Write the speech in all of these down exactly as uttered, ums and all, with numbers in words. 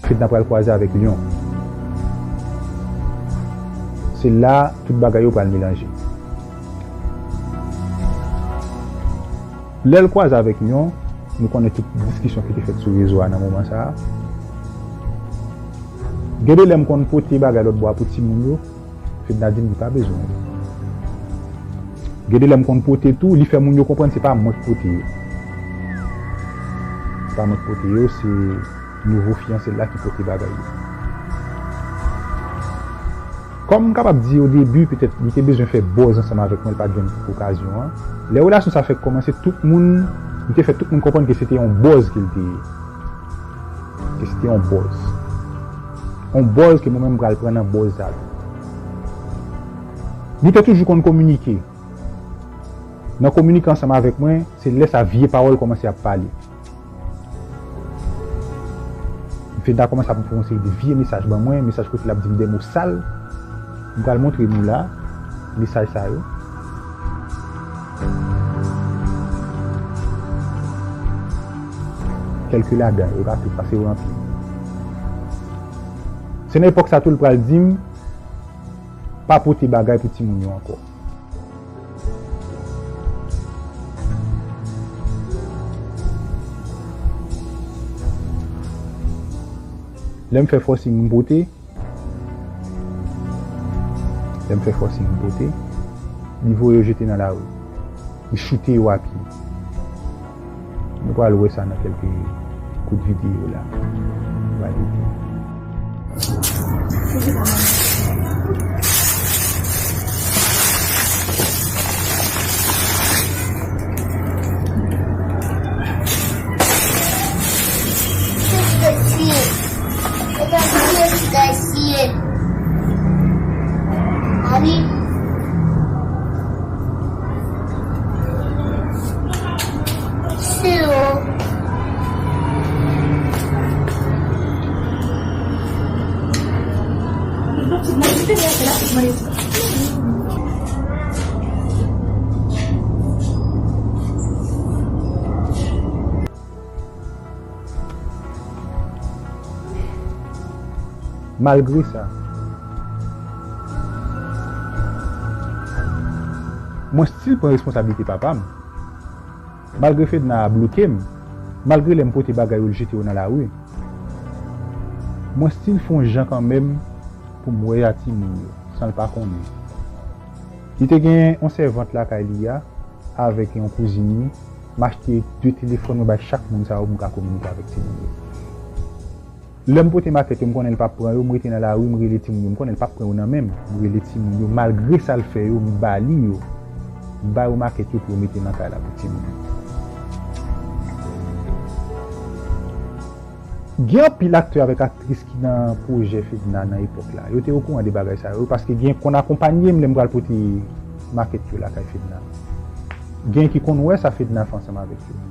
Fedna pral kwaze avèk Lyon. Se la tout bagay yo pral melanje. Lè l kwaze avèk Lyon, nou konnen tout diskisyon ki te fèt sou rezo a nan moman sa a. Gen de lè m konn pote bagay lòt bò a pou timoun yo, Fedna di m li pa bezwen yo. Gen de lè m konn pote tou, li fè moun yo konprann se pa mwen k pote yo. Se pa mwen k pote yo, se nouvo fiyanse l la ki pote bagay yo. Kòm m kapab di o debi, petèt li te bezwen fè buzz ansanm avèk mwen, li pa t jwenn okazyon an. Lè relasyon sa fèk kòmanse, tout moun, li te fè tout moun konprann ke se te yon buzz ke l te ye. Ke se te yon buzz. Yon buzz ke mwen menm m pral pran nan buzz sa tou. Nou te toujou konn kominike. Nan kominike ansanm avèk mwen, se lè sa vye pawòl kòmanse ap pale. Fedna kòmanse ap voye yon seri de vye mesaj ban mwen, mesaj kote l ap di m de mo sal. M pral montre nou la, mesaj sa yo. Kèlke ladan yo, e pa tout, paske yo anpil. Se nan epòk sa tou l pral di m, pa pote bagay pou timoun yo ankò. Lè m fè forcing m pote, lè m fè forcing m pote, li voye yo jete nan lari. Li choute yo a pye. Nou pral wè sa nan kèlke kout videyo la. Nou pral ede. Malgre sa, mwen still pran responsablite papa m. Malgre Fedna bloke m, malgre lè m pote bagay yo, l jete yo nan lari, mwen still fè yon jan kanmenm pou m wè a timoun yo, san l pa konnen. Li te gen yon sèvant lakay li a, avèk yon kouzin li, m achte de telefòn, mwen bay chak moun sa yo pou m ka kominike avèk timoun yo. Lè m pote makèt yo, m konnen l p ap pran yo, m rete nan lari, m rele timoun yo, m konnen l p ap pran yo nan men m. M rele timoun yo, malgre sa l fè yo, m ba li yo. M ba yo makèt yo pou yo mete nan kay la pou timoun yo. Gen anpil aktè avèk aktris ki nan pwojè Fedna nan epòk la. Yo te okouran de bagay sa yo, paske gen konn akonpanye m lè m pral pote makèt yo lakay Fedna. Gen ki konn wè sa Fedna fè ansanm avèk yo.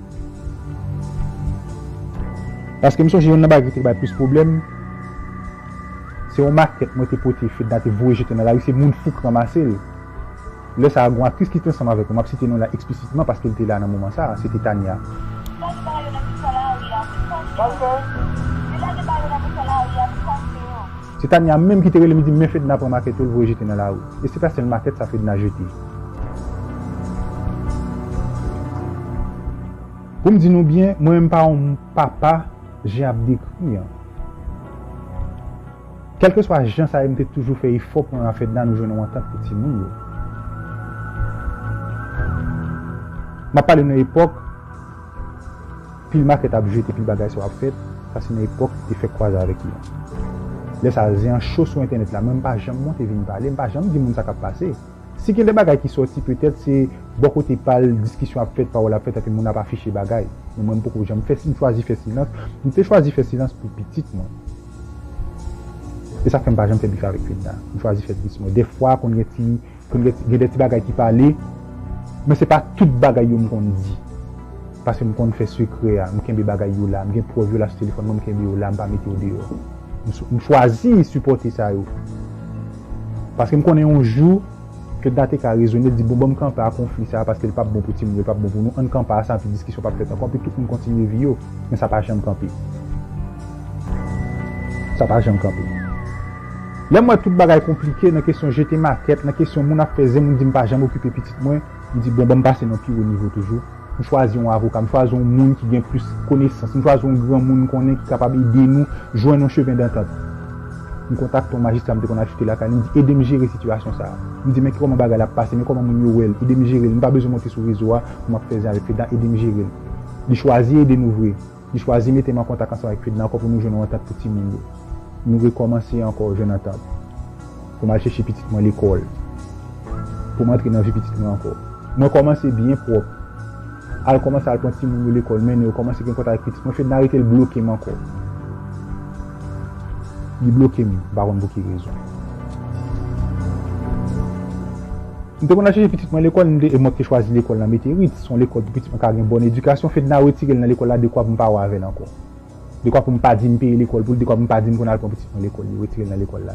Paske m sonje youn nan bagay ki te bay plis pwoblèm, se yon makèt mwen te pote Fedna te voye jete nan lari, se moun fou k ranmase l. Lè sa a, gon aktris ki te ansanm avèk mwen, m ap site non la eksplisitman paske l te la nan moman sa a, se te Tania. Se Tania menm ki te rele m, di m, "Men Fedna pran makèt yo, l voye jete nan lari." E se pa sèl makèt sa Fedna jete. Pou m di nou byen, mwen menm pa yon papa jan ap dekri an. Kèlkeswa jan sa ye, m te toujou fè efò pou mwen ak Fedna nou jwenn yon antant pou timoun yo. M ap pale nan epòk pil makèt ap jete, pil bagay sa yo ap fèt, sa se nan epòk li te fèk kwaze avèk li an. Lè sa a, zen an cho sou entènèt la, mwen m pa janm monte vin pale, m pa janm di moun sa k ap pase. Si gen de bagay ki sòti, petèt se bò kote pa l, diskisyon ap fèt, pawòl ap fèt, epi moun ap afiche bagay. Men mwen, m poko janm fè, m chwazi fè silans. M te chwazi fè silans pou pitit mwen. E sa k fè m pa janm fè bif avèk Fedna. M chwazi fè bif mwen. Dèfwa, konn gen ti, konn gen ti, gen de ti bagay ki pale, men se pa tout bagay yo m konn di. Paske m konn fè sekrè a, m kenbe bagay yo la, m gen prèv yo la sou telefòn mwen, m kenbe yo la, m pa mete yo deyò. M, m chwazi sipòte sa yo. Paske m konnen yon jou, Fedna te ka rezone, di, "Bon, ban m kanpe a konfli sa a, paske l p ap bon pou timoun yo, l p ap bon pou nou. Ann kanpe a sa, anpi diskisyon p ap fèt ankò, anpi tout moun kontinye vi yo." Men sa pa janm kanpe. Sa pa janm kanpe. Lè m wè tout bagay konplike nan kesyon jete makèt, nan kesyon moun ap fè zen, moun di m pa janm okipe pitit mwen, m di, bon, ban m pase nan pi wo nivo toujou. M chwazi yon avoka, m chwazi yon moun ki gen plis konesans, m chwazi yon granmoun m konnen ki kapab ede nou jwenn yon chemen dantant. M kontakte yon majistra m te konn al chite lakay li, m di, ede m jere sitiyasyon sa a. M di, men kòman bagay la ap pase, men kòman moun yo wè l, ede m jere l. M pa bezwen monte sou rezo a pou m ap fè zen avèk Fedna, ede m jere l. Li chwazi ede nou vre. Li chwazi mete m an kontak ansanm avèk Fedna ankò pou nou jwenn yon antant pou timoun yo. Nou rekòmanse ankò jwenn antant. Pou m al chèche pitit mwen lekòl. Pou m antre nan vi pitit mwen ankò. Mwen kòmanse byen pwòp. Al kòmanse al pran timoun yo lekòl, mennen yo kòmanse gen kontak ak pitit mwen, Fedna rete l bloke m ankò. Li bloke m, m pa konn pou ki rezon. M te konn al chèche pitit mwen lekòl, m te, e mwen ki te chwazi lekòl nan Meterit, se yon lekòl pou pitit mwen ka gen bòn edikasyon, Fedna retire l nan lekòl la dekwa pou m pa wè avè l ankò. Dekwa pou m pa di m peye lekòl pou l, dekwa pou m pa di m konn al pran pitit mwen lekòl, li retire l nan lekòl la.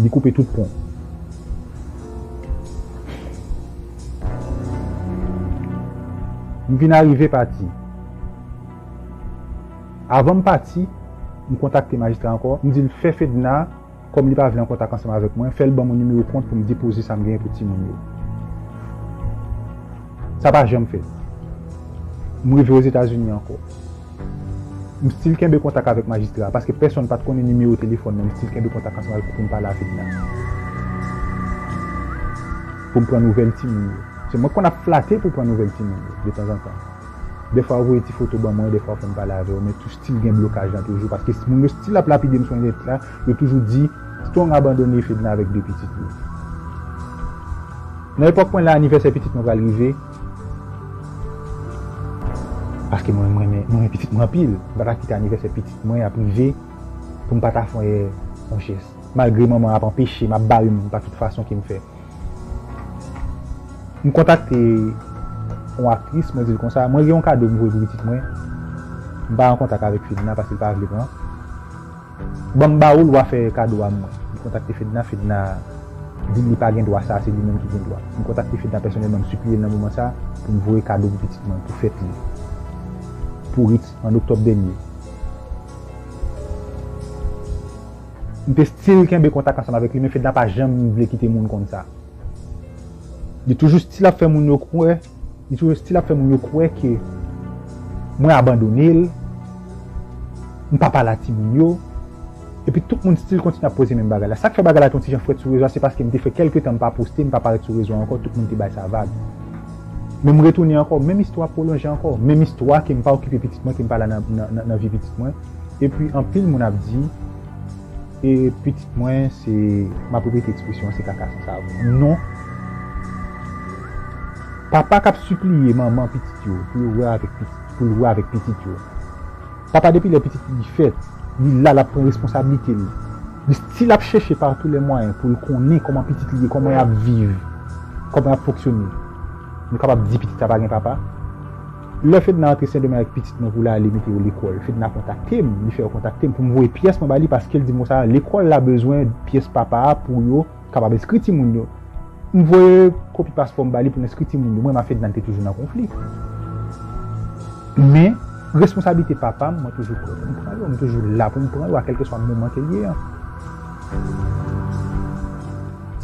Li koupe tout pon. M vin arive pati. Avan m pati, m kontakte majistra ankò, m di l fè Fedna, kòm li pa vle an kontak ansanm avèk mwen, fè l ban mwen nimewo kont pou m depoze sa m genyen pou timoun yo. Sa pa janm fèt. M rive Ozetazini ankò. M still kenbe kontak avèk majistra a, paske pèsonn pa t konnen nimewo telefòn mwen, m still kenbe kontak ansanm avèk li pou m pale a Fedna. Pou m pran nouvèl timoun yo. Se mwen k konn ap flate pou pran nouvèl timoun yo, detanzantan. Dèfwa yo voye ti foto ban mwen, dèfwa yo fè m pale avè yo, men tou still gen blokaj lan toujou, paske moun yo still ap lapide m sou entènèt la, yo toujou di, Strong abandone Fedna avèk de pitit li. Nan epòk mwen la, anivèsè pitit mwen pral rive. Paske mwen, mwen renmen, mwen renmen pitit mwen anpil. M pa ka kite anivèsè pitit mwen ap rive pou m pa ta fè yon jès. Malgre manman ap anpeche m, ap bare m pa tout fason ke m fè. M kontakte yon aktris, mwen di l konsa, mwen gen yon kado m voye pou pitit mwen. M pa an kontak avèk Fedna paske l pa vle pran. Ban m ba ou l, w a fè kado a mwen. M kontakte Fedna, Fedna di l li pa gen dwa sa, se li menm ki gen dwa. M kontakte Fedna pèsonèlman, m sipliye l nan moman sa pou m voye kado pou pitit mwen, pou fèt li. Pou Ritz, an oktòb dènye. M te still kenbe kontak ansanm avèk li, men Fedna pa janm vle kite moun konn sa. Li toujou still ap fè moun yo kwè, li toujou still ap fè moun yo kwè ke mwen abandone l, m pa pale a timoun yo, epi tout moun still kontinye ap poze menm bagay la. Sa k fè bagay la te yon ti jan frèt sou rezo a, se paske m te fè kèlke tan m pa poste, m pa parèt sou rezo a ankò, tout moun te bay sa vag. Men m retounen ankò, menm istwa pwolonje ankò, menm istwa ke m pa okipe pitit mwen, ke m pa la nan, nan, nan, nan vi pitit mwen. Epi anpil moun ap di, e pitit mwen, se, m ap repete ekspresyon an, se kaka san savon. Non. Papa k ap sipliye manman pitit yo pou yo wè avèk pitit, pou l wè avèk pitit yo. Papa, depi lè pitit li fèt, li la, l ap pran responsablite l. Li still ap chèche pa tou lè mwayen pou l konnen kòman pitit li ye, kòman y ap viv, kòman y ap fonksyone. Nou kapab di pitit sa pa gen papa? Lè Fedna antre Sendomeng ak pitit mwen pou l ale mete yo lekòl, Fedna kontakte m, li fè yo kontakte m pou m voye pyès mwen ba li paske l di m konsa, lekòl la bezwen pyès papa a pou yo kapab enskri timoun yo. M voye kopi paspò m ba li pou l enskri timoun yo. Mwen, m ak Fedna, n te toujou nan konfli. Men, responsablite papa m, mwen toujou prè pou m pran yo. M toujou la pou m pran yo, a kèlkeswa moman ke l ye an.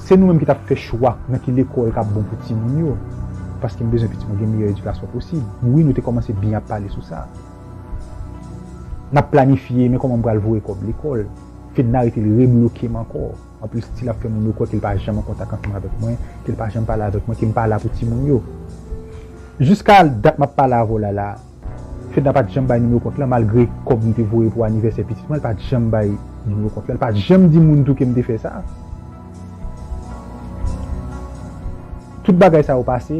Se nou menm ki t ap fè chwa nan ki lekòl k ap bon pou timoun yo. Paske m bezwen pitit mwen gen meyè edikasyon posib. Wi, nou te kòmanse byen ap pale sou sa. N ap planifye, men kòman m pral voye kòb lekòl. Fedna rete l rebloke m ankò. Anplis, still ap fè moun yo kwè ke l pa janm an kontak ansanm avèk mwen, ke l pa janm pale avèk mwen, ke m pa la pou timoun yo. Jiska dat m ap pale avè w la la, Fedna pa t janm bay nimewo kont lan, malgre kòb m te voye pou anivèsè pitit mwen, l pa t janm bay nimewo kont lan. L pa t janm di moun tou ke m te fè sa. Tout bagay sa yo pase,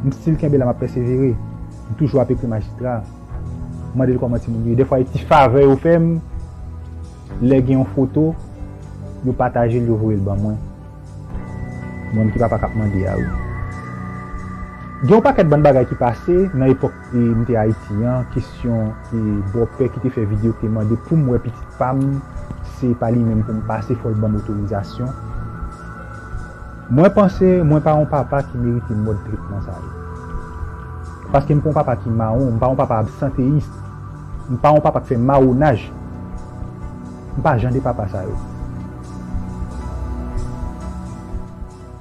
m still kenbe la, m ap pèsevere. M toujou ap ekri majistra. M mande l kòman timoun yo ye. Dèfwa, e ti favè yo fè m, lè gen yon foto, yo pataje l, yo voye l ban mwen. Mwen ki papa k ap mande a, wi. Gen yon pakèt bann bagay ki pase nan epòk, e, m te Ayiti an, kesyon, e, bòpè ki te fè videyo ki te mande pou m wè pitit pa m, se pa li menm pou m pase, fò l ban m otorizasyon. Mwen panse mwen pa yon papa ki merite mòd tretman sa yo. Paske m pa yon papa ki mawon, m pa yon papa absanteyis, m pa yon papa k fè mawonaj. M pa jan de papa sa yo.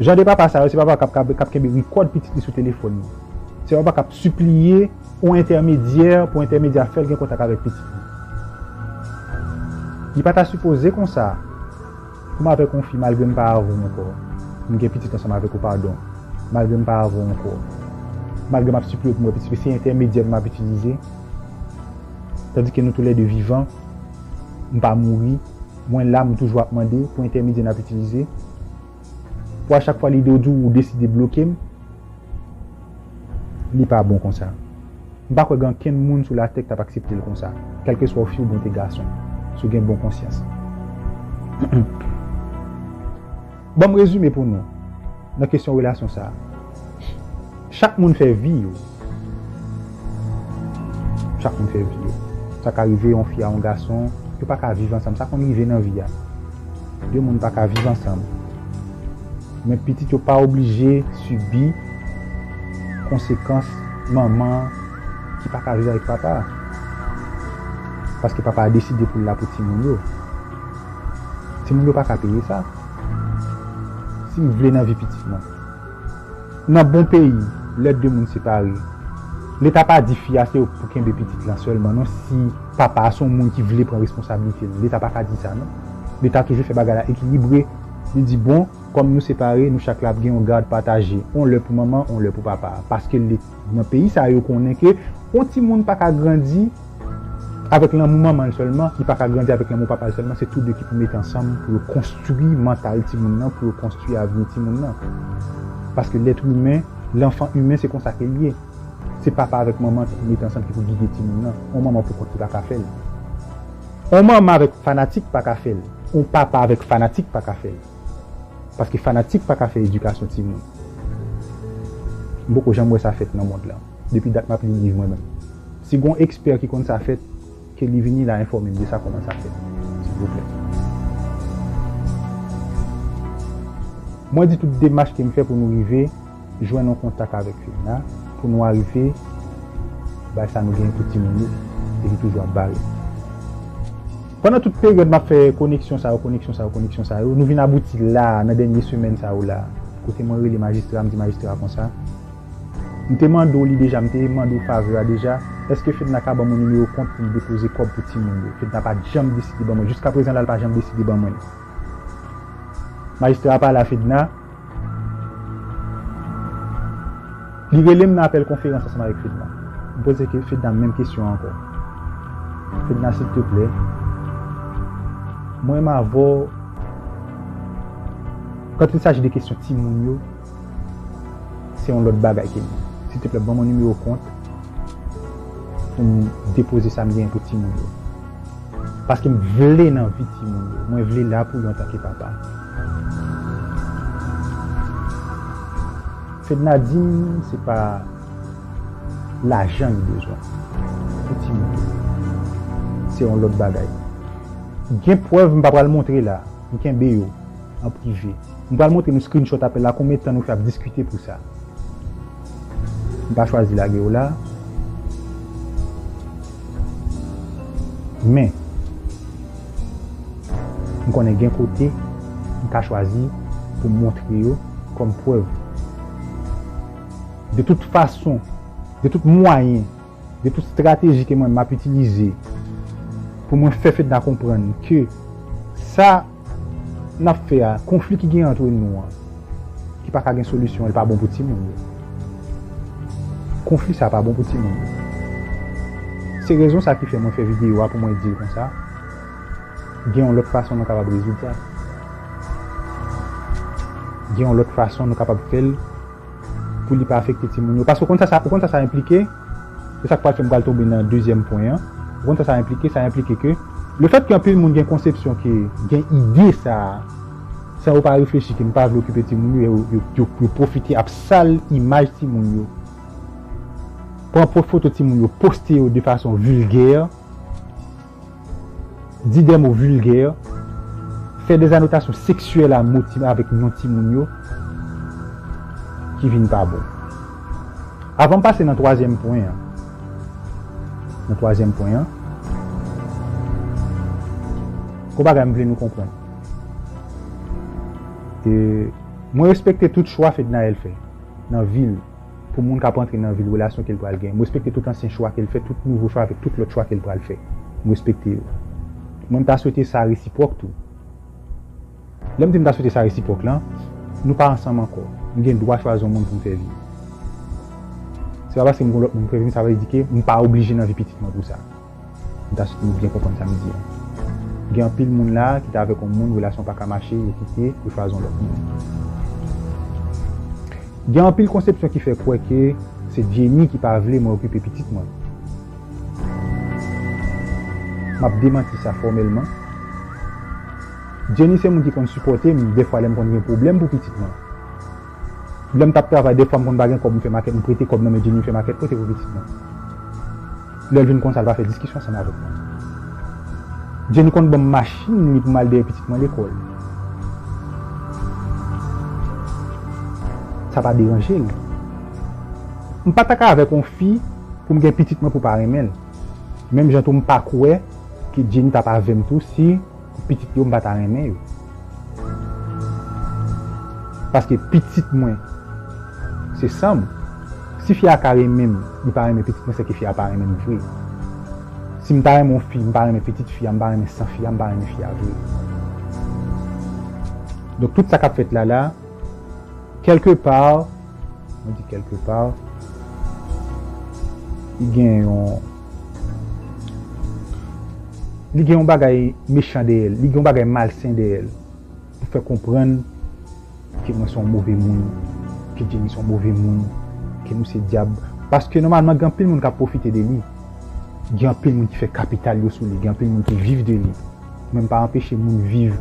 Jan de papa sa yo, se papa k ap, k ap, k ap kenbe rikòd pitit li sou telefòn li. Se papa k ap sipliye yon entèmedyè pou entèmedyè a fè l gen kontak avèk pitit li. Li pa ta sipoze konsa. Pou m avèk yon fi, malgre m pa avè w ankò, m gen pitit ansanm avèk ou, padon. Malgre m pa avè w ankò, malgre m ap sipliye w pou m wè pitit, se entèmedyè m ap itilize. Tandike nou toulède vivan, m pa mouri, mwen la, m toujou ap mande pou entèmedyè n ap itilize. Pou a chak fwa li di w, di w, ou deside bloke m, li pa bon konsa. M pa kwè gen ankenn moun sou latè k t ap aksepte l konsa, kèlkeswa w fi oubyen w te gason, si w gen bon konsyans. Ban m rezime pou nou nan kesyon relasyon sa a. Chak moun fè vi yo. Chak moun fè vi yo. Sa ka rive yon fi a yon gason, yo pa ka viv ansanm. Sa konn rive nan vi a. De moun pa ka viv ansanm. Men pitit yo pa oblije sibi konsekans manman ki pa ka viv avèk papa a. Paske papa a deside pou l la pou timoun yo. Timoun yo pa ka peye sa. Si m vle nan vi pitit mwen, nan bon peyi, lè de moun separe, Leta pa di fi a se pou kenbe pitit lan sèlman, non. Si papa a se yon moun ki vle pran responsablite l, Leta pa ka di sa, non. Leta toujou fè bagay la ekilibre. Li di, bon, kòm nou separe, nou chak la ap gen yon gad pataje. On lè pou manman, on lè pou papa a. Paske le-, nan peyi sa yo konnen ke yon timoun pa ka grandi avèk lanmou manman l sèlman, li pa ka grandi avèk lanmou papa l sèlman, se tou de ki pou mete ansanm pou yo konstwi mantal timoun nan, pou yo konstwi avni timoun nan. Paske lèt imen, lanfan imen, se konsa ke l ye. Se papa avèk manman ki pou mete ansanm, ki pou gide timoun nan. On manman pou kont li pa ka fè l. On manman avèk fanatik pa ka fè l. On papa avèk fanatik pa ka fè l. Paske fanatik pa ka fè edikasyon timoun. M poko janm wè sa fèt nan mond lan. Depi dat m ap li liv mwen menm. Si gon ekspè ki konn sa fèt, ke li vini la enfòme m de sa, kòman sa fèt, silvouplè. Mwen di tout demach ke m fè pou nou rive jwenn yon kontak avèk Fedna, pou nou arive bay sa nou genyen pou timoun yo, e li toujou ap bare. Pandan tout peryòd m ap fè koneksyon sa yo, koneksyon sa yo, koneksyon sa yo, nou vin abouti la, nan dènye semèn sa yo la, kote mwen rele majistra, m di majistra konsa, m te mande w li deja, m te mande w favè a deja, èske Fedna ka ban mwen nimewo kont pou m depoze kòb pou timoun yo? Fedna pa t janm deside ban mwen, jiska prezan la, l pa janm deside ban mwen l. Majistra a pale a Fedna, li rele m nan apèl konferans ansanm avèk Fedna. M poze ke Fedna menm kesyon an ankò. Fedna, silteplè, mwen menm avè w, quand il s'agit de kesyon timoun yo, se yon lòt bagay ke nou. Silteplè, ban mwen nimewo kont pou m depoze sa m genyen pou timoun yo. Paske m vle nan vi timoun yo. Mwen vle la pou yo antanke papa. Fedna di m se pa lajan li bezwen pou timoun yo. Se yon lòt bagay. Gen prèv m pa pral montre la. M kenbe yo an prive. M pral montre nou screenshot apèl la, konbyen tan nou fè ap diskite pou sa. M pa chwazi lage w la. Men, m konnen gen kote m ka chwazi pou m montre yo kòm prèv. De tout fason, de tout mwayen, de tout estrateji ke mwen m ap itilize pou mwen fè Fedna konprann ke sa n ap fè a, konfli ki gen ant nou an, ki pa ka gen solisyon, li pa bon pou timoun yo. Konfli sa pa bon pou timoun yo. Se rezon sa ki fè mwen fè videyo a pou mwen di l konsa. Gen yon lòt fason nou kapab rezoud sa. Gen yon lòt fason nou kapab fè l pou li pa afekte timoun yo. Paske ou konn sa, sa, ou konn sa, sa enplike? Se sa k pral fè m pral tonbe nan dezyèm pwen an. Ou konn sa, sa enplike? Sa enplike ke lefèt ke anpil moun gen konsepsyon ke, gen ide sa a, san yo pa reflechi ke m pa vle okipe timoun yo, yo, yo, yo, yo pwofite ap sal imaj timoun yo. Pran po-, foto timoun yo, poste yo de fason vilgè, di de mo vilgè, fè de anotasyon seksyèl a mo ti-, avèk non timoun yo, ki vin pa bon. Avan m pase nan twazyèm pwen an, nan twazyèm pwen an, Gon bagay m vle nou konprann. E, mwen respekte tout chwa Fednaelle fè nan vi l, pou moun k ap antre nan vi l, relasyon ke l pral gen. Mwen respekte tout ansyen chwa ke l fè, tout nouvo chwa avèk tout lòt chwa ke l pral fè. Mwen respekte yo. Mwen, m ta swete sa resipwòk tou. Lè m di m ta swete sa resipwòk lan, nou pa ansanm ankò. M gen dwa chwazi yon moun pou m fè vi. Se pa paske m gen lòt moun pou m fè vi m, sa vle di ke m pa oblije nan vi pitit mwen pou sa. M ta swete nou byen konprann sa m di an. Gen anpil moun la ki te avèk yon moun, relasyon pa ka mache, yo kite, yo chwazi yon lòt moun. Gen anpil konsepsyon ki fè kwè ke se Jenny ki pa vle mwen okipe pitit mwen. M ap demanti sa fòmèlman. Jenny se moun ki konn sipòte m, dèfwa lè m konn gen pwoblèm pou pitit mwen. Lè m t ap travay, dèfwa m konn pa gen kòb, m fè makèt, m prete kòb nan men Jenny, m fè makèt pote pou pitit mwen. Lè l vin konsa, l pa fè diskisyon ansanm avèk mwen. Jenny konn ban m machin li pou m al dèyè pitit mwen lekòl. Sa pa deranje l. M pa ta ka avèk yon fi pou m gen pitit mwen pou pa renmen l. Menm jan tou m pa kwè ke Jenny t ap avè m tou si pou pitit yo, m pa ta renmen yo. Paske pitit mwen, se san m. Si fi a ka renmen m, li pa renmen pitit mwen, sèke fi a pa renmen m vre. Si m ta renmen yon fi, m pa renmen pitit fi a, m pa renmen san fi a, m pa renmen fi a vre. Donk, tout sa k ap fèt la la, kèlkepa, mwen di kèlkepa, li gen yon, li gen yon bagay mechan dèyè l, li gen yon bagay malsen dèyè l, pou fè konprann ke mwen se yon move moun, ke Jenny se yon move moun, ke nou se dyab. Paske nòmalman, gen anpil moun k ap pwofite de li. Gen anpil moun ki fè kapital yo sou li, gen anpil moun ki viv de li. Mwen, m pa anpeche moun viv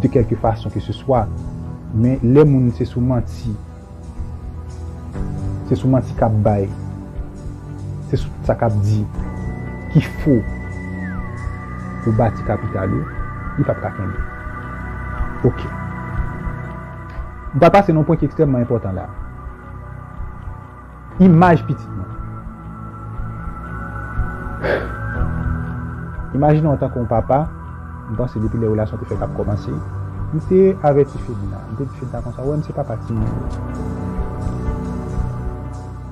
de kèlke fason ke se swa. Men lè moun se sou manti, se sou manti k ap bay, se sou tout sa k ap di ki fo pou bati kapital yo, li p ap ka kenbe. Oke. M pral pase nan yon pwen ki ekstrèmman enpòtan la. Imaj pitit mwen. Imajine w antanke yon papa, m panse depi lè relasyon te fèk ap kòmanse, m te avèti Fedna, m te di Fedna konsa, wè m se papa timoun yo.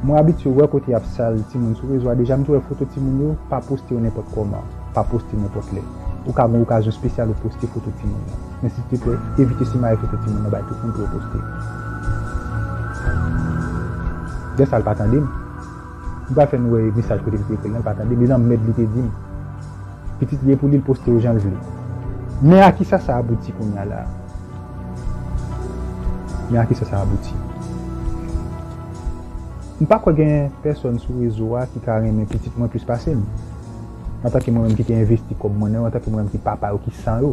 Mwen abitye wè kote y ap sal timoun sou rezo a, deja m te wè foto timoun yo, pa poste yo nenpòt kòman, pa poste nenpòt lè. Ou ka gen yon okazyon espesyal ou poste foto timoun nan. Men silteplè, evite simaye foto timoun nan bay tout moun pou yo poste. Lè sa l pa tande m. M pral fè nou wè mesaj kote m te ekri l lan, l pa tande m. E lanmèd li te di m. Pitit li e pou li, l poste yo jan l vle. Men a kisa sa abouti kounye a la? Men a kisa sa abouti? M pa kwè gen pèsòn sou rezo a ki ka renmen pitit mwen plis pase m. Antanke mwen menm ki te envesti kòb mwen nan yo, antanke mwen menm ki papa yo, ki san yo.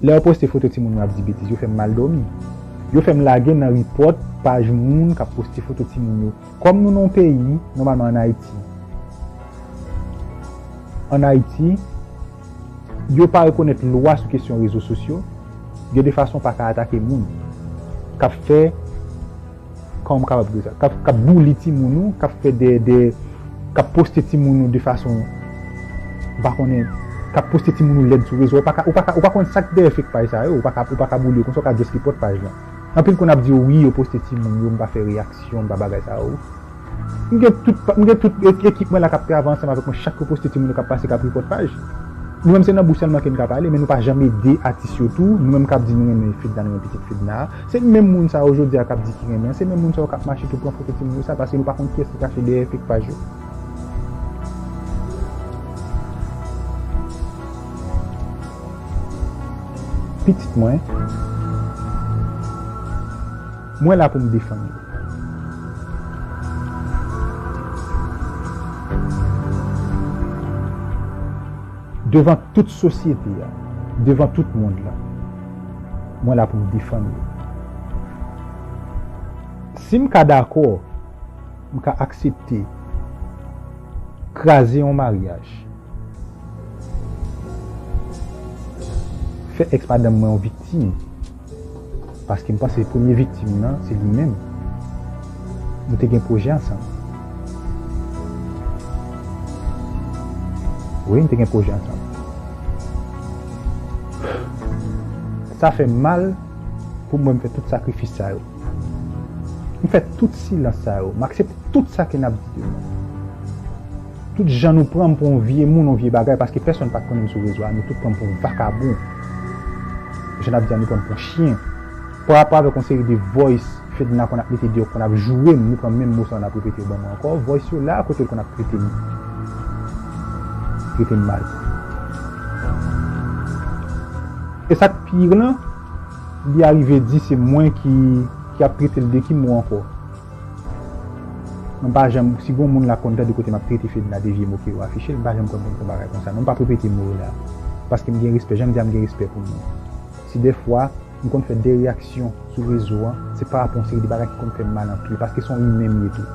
Lè yo poste foto timoun yo ap di betiz, yo fè m mal dòmi. Yo fè m lage nan ripòt paj moun k ap poste foto timoun yo. Kòm nou nan yon peyi, nòmalman ann Ayiti, ann Ayiti, yo pa rekonèt lwa sou kesyon rezo sosyo, gen de fason w pa ka atake moun k ap fè kòman m kapab di sa, k ap, k ap bouli timoun ou, k ap fè de, de, k ap poste timoun ou de fason, m pa konnen, k ap poste timoun ou lèd sou rezo, ou pa ka, ou pa ka, ou pa konn sa k dèyè fake paj sa yo, ou pa ka, ou pa ka bouli yo konsa, ou ka just report paj lan. Anpil konn ap di yo, wi, yo poste timoun yo, m pa fè reyaksyon, m pa bagay sa yo. M gen tout, m gen tout e-, ekip mwen la k ap travay ansanm avèk mwen, chak yo poste timoun yo k ap pase, k ap report paj. Nou menm se nan bouch sèlman ke n ka pale, men nou pa janm ede atis yo tou, nou menm k ap di nou renmen Fedna, nou renmen pitit Fedna a. Se menm moun sa yo jodi a k ap di ki renmen an, se menm moun sa yo k ap mache tou pran foto timoun yo sa, paske nou pa konn kiyès ki kache dèyè fake paj yo. Pitit mwen, mwen la pou m defann li. Devan tout sosyete a, devan tout mond lan, mwen la pou m defann li. Si m ka dakò, m ka aksepte kraze yon maryaj, fè èks madanm mwen yon viktim, paske m panse premye viktim nan, se li menm. Nou te gen pwojè ansanm. Wi, n te gen pwojè ansanm. Sa fè m mal pou m wè m fè tout sakrifis sa yo. M fè tout silans sa yo. M aksepte tout sa ke n ap di de mwen. Tout jan nou pran m pou yon vye moun, yon vye bagay, paske pèsonn pa t konnen m sou rezo a, nou tout pran m pou yon vakabon. Jan n ap di a, nou pran m pou yon chyen. Pa rapò avèk yon seri de voice Fedna konn ap mete deyò, konn ap joure m, nou pran menm mo sa yo, n ap repete yo ban mwen ankò. Voice yo la, kote l konn ap trete m, trete m mal. E sa k pi ire lan, li arive di se mwen ki, ki ap trete l de ki mo ankò. Mwen pa janm, si gon moun la konn tande kote m ap trete Fedna de vye mo ke yo afiche, m pa janm kwè m konn fè yon bagay konsa. Non, m p ap repete mo yo la. Paske m gen respè, jan m di a, m gen respè pou moun. Si dèfwa m konn fè de reyaksyon sou rezo a, se pa rapò yon seri de bagay ki konn fè m mal anpil, paske se yon imen m ye tou.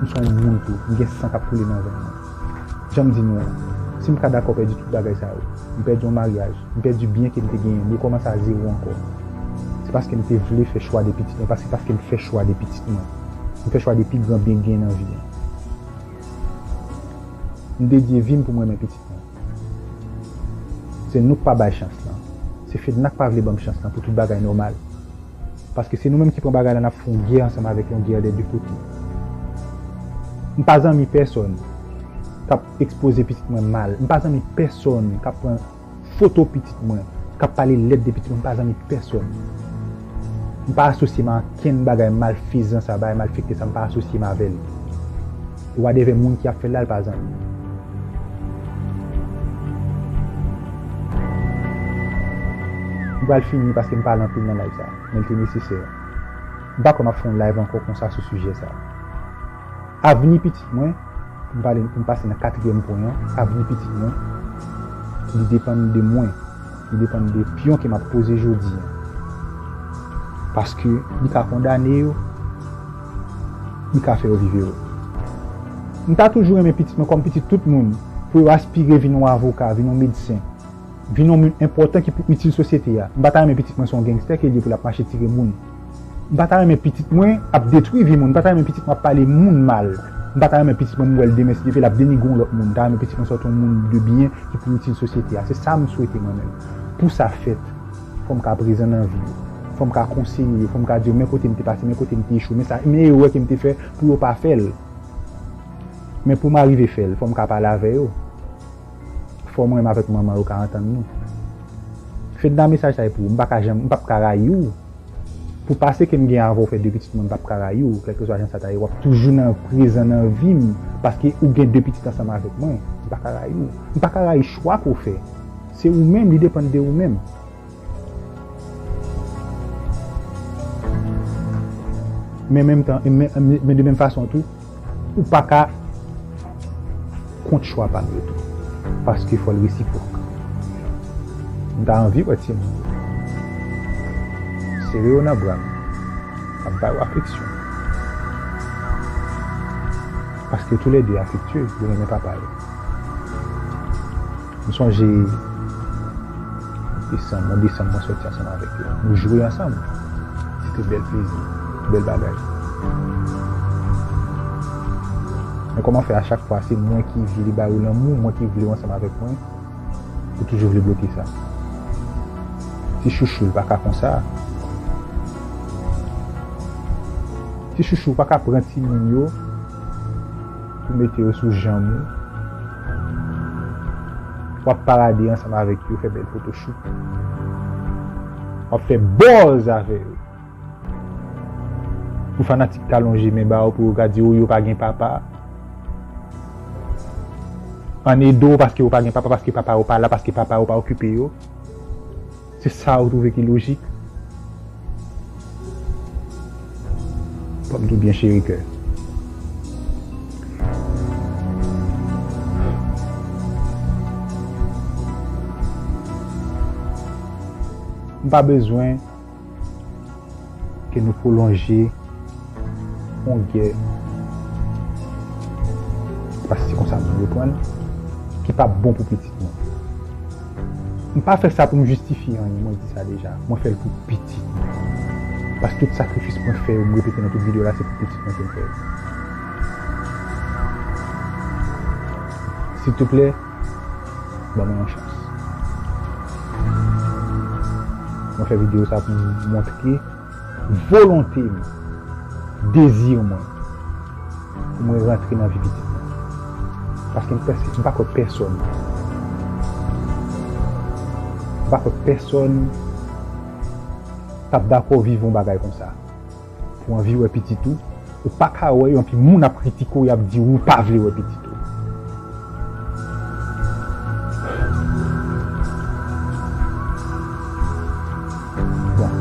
M se yon moun tou, m gen san k ap koule nan venn mwen. Jan m di nou an, si m ka dakò pèdi tout bagay sa yo, m pèdi yon maryaj, m pèdi byen ke m te genyen, m rekòmanse a zewo ankò. Se paske m te vle fè chwa de pitit mwen, paske, paske m fè chwa de pitit mwen. M fè chwa de pi gran byen k gen nan vi an. M dedye vi m pou m renmen pitit mwen. Se nou k pa bay chans lan. Se Fedna k pa vle ban m chans lan pou tout bagay nòmal. Paske se nou menm ki pran bagay la, n ap fè yon gè ansanm avèk yon gè de de kote. M pa zanmi pèsonn k ap ekspoze pitit mwen mal. M pa zanmi pèsonn k ap pran foto pitit mwen, k ap pale lèd de pitit mwen. M pa zanmi pèsonn. M pa asosye m a ankenn bagay malfezan sa, bagay malfekte sa, m pa asosye m avè l. Whatever moun ki ap fè l la, l pa zanmi. M pral fini paske m pale anpil nan live sa, men l te nesesè. M pa kwè m ap fè yon live ankò konsa sou sijè sa. Avni pitit mwen, pou m pale, pou m pase nan katriyèm pwen an, avni pitit mwen, li depann de mwen. Li depann de pyon ke m ap poze jodi a. Paske li ka kondane yo, li ka fè yo viv erè. M ta toujou renmen pitit mwen kòm pitit tout moun, pou yo aspire vin yon avoka, vin yon medsen, vin yon moun enpòtan ki pou itil sosyete a. M pa ta renmen pitit mwen se yon gangster ke l ye pou l ap mache tire moun. M pa ta renmen pitit mwen ap detwi vi moun. M pa ta renmen pitit mwen ap pale moun mal. M pa ta renmen pitit mwen m wè l demen si Dye vle l ap denigre yon lòt moun. M ta renmen pitit mwen sòti yon moun de byen ki pou itil sosyete a. Se sa m swete mwen menm. Pou sa fèt, fò m ka prezan nan vi yo. Fò m ka konseye yo. Fò m ka di yo men kote m te pase, men kote m te echwe, men sa, men erè ke m te fè pou yo pa fè l. Men pou m arive fè l, fò m ka pale avè yo. Fò mwen menm avèk manman yo ka antann nou. Fedna, mesaj sa e pou ou. M pa ka janm, m p ap ka rayi w. Pou pase ke m gen avè w fè de pitit mwen, m p ap ka rayi w. Kèlkeswa jan sa ta ye, w ap toujou nan prezan nan vi m, paske ou gen de pitit ansanm avèk mwen. M pa ka rayi w. M pa ka rayi chwa ke w fè. Se ou menm, li depann de ou menm. Men menm tan, men, men, men de menm fason tou, ou pa ka kont chwa pa m yo tou. Paske fò l resipwòk. M ta anvi wè timoun yo. Sere yo nan bra m. M ap ba yo afeksyon. Paske toulède afektye, yo renmen papa yo. M sonje desanm, yon desanm mwen sòti ansanm avèk yo. Nou jwe ansanm. Se te bèl plezi, bèl bagay. Men kòman fè a chak fwa se mwen ki vle ba yo lanmou, mwen ki vle yo ansanm avèk mwen, ou toujou vle bloke sa? Ti chouchou, l pa ka konsa. Ti chouchou, ou pa ka pran timoun yo pou mete yo sou janm ou. W ap parade ansanm avèk yo, fè bèl photoshoot. W ap fè buzz avè yo. Pou fanatik ta lonje men ba yo, pou yo ka di, "O, yo pa gen papa." Ann ede w paske yo pa gen papa, paske papa yo pa la, paske papa yo pa okipe yo. Se sa ou twouve ki lojik? Fò m di w byen, cheri kè. M pa bezwen ke nou pwolonje yon gè, paske se konsa m konprann, ki p ap bon pou pitit mwen. M pa fè sa pou m jistifye anyen, mwen di sa deja. Mwen fè l pou pitit mwen. Paske tout sakrifis mwen fè yo, m repete nan tout videyo la, se pou pitit mwen ke m fè yo. Silteplè, Ban mwen yon chans. Mwen fè videyo sa pou m montre volonte m, dezi mwen pou mwen rantre nan vi pitit mwen. Paske m pèse, m pa kwè pèsonn, m pa kwè pèsonn t ap dakò viv yon bagay konsa. Pou anvi wè pitit ou, ou pa ka wè yo, anpi moun ap kritike w, y ap di w ou pa vle wè pitit ou. Bon,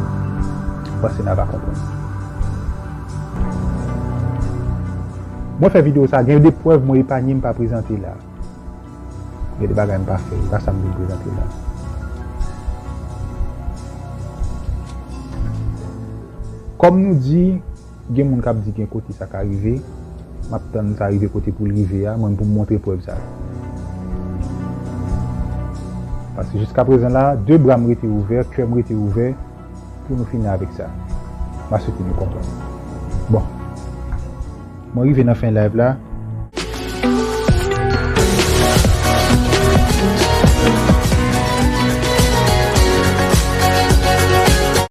m panse n a va konprann. Mwen fè videyo sa, gen de prèv mwen epanye, m pa prezante la. Gen de bagay m pa fè, e pa sa m vin prezante la. Kòm nou di, gen moun k ap di gen kote sa ka rive, m ap tann sa rive kote pou l rive a, mwen pou m montre prèv sa. Paske jiskaprezan la, de bra m rete ouvè, kè m rete ouvè, pou nou fini avèk sa. M a swete nou konprann. Bon. Mwen rive nan fen live la.